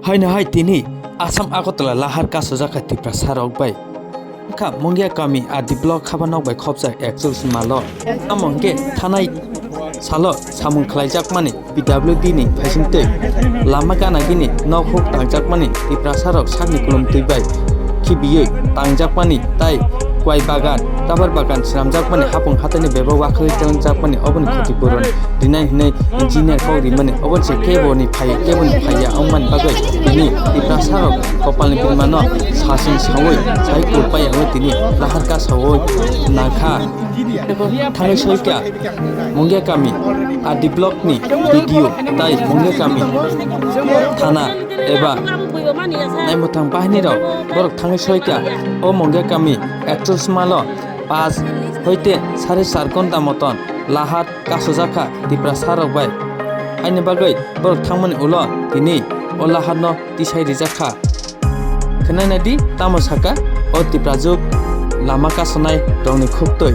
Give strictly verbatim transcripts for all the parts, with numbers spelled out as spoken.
Haino hai tini Assam Agartala lahar kasujak kha Tiprasa rok bai. Wngkha Mungia kami R D block haba nok bai khopjak ekcholish malo. Tamo hwnkhe thanai salo samung khlaijakmani P W D ni phaisingtwi lama gana gini nok huk tangjakmani Tiprasa rok sakni kulumtwi bai khibiwi tangjakmani tai kwai bagan, rabar bagan swnamjakmani hapung hataini bebak wakhagwi twlangjakmani oboni khoti puron rinai hwnwi engineer kok rimani oboni se kebo ni phai kebo ni phaiya wngmani bagwi tini Tiprasa rok kopalni bimano sasing sawi sai kulpai wngwi tini lahar kasawi nangkha. Thangwi soikha Mungia kami R D block ni B D O tai Mungia kami thana eba naimwthang bahini rok borok thangwi soikha o Mungia kami ekcholish malo pas hoite sare char ghonta moton lahar kasujak kha Tiprasa rok bai. Haini bagwi borok thangmani ulo tini o lahar no tisai rijak kha. Khwnai nai di tamo saka o Tiprajwk lama kasonai rokni khuktwi.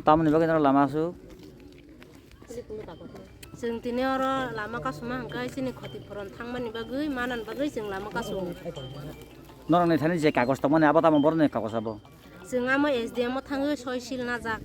Tamoni bagwi norok lama asuk? Chwng tini oro lama kasuma hwnkhe chini khoti phuron thangmani bagwi, manani bagwi chwng lama kasu. Norokni thani je kagoj tongmani abo tamo borokni kagoj abo? Chwng amo S D M o thangwi soi sil najak.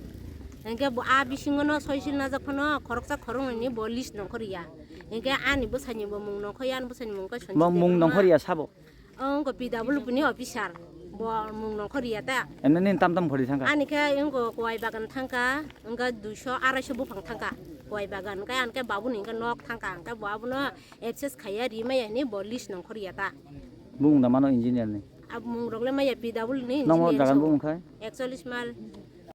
Hwnkhe bo a bisingo no soi sil najak phano khoroksa khoroknwi ni bo list nongkhor ya. Hwnkhe ani bwsai ni bo mung nongkhor ya, ani bwsai ni mung khe Sanjit Debbarma. Mung nongkhor ya sabo? Wngkha P W D ni officer, bo mung nongkhor ya ta. Emni nini tam tam khori thangkha? Ani khe wngkha kwai bagan thangkha, wngkha duiso araiso buphang thangkha kwai bagan, wngkha ani khe babuni wngkha nok thangkha, wngkha bo abono abscess khaiya ri maya hinwi bo list nongkhor ya ta. Bumung da mano engineer ni? Abo mung rok le maya P W D ni engineer. Nokno jaga ni bumung khai? Ekcholish mal.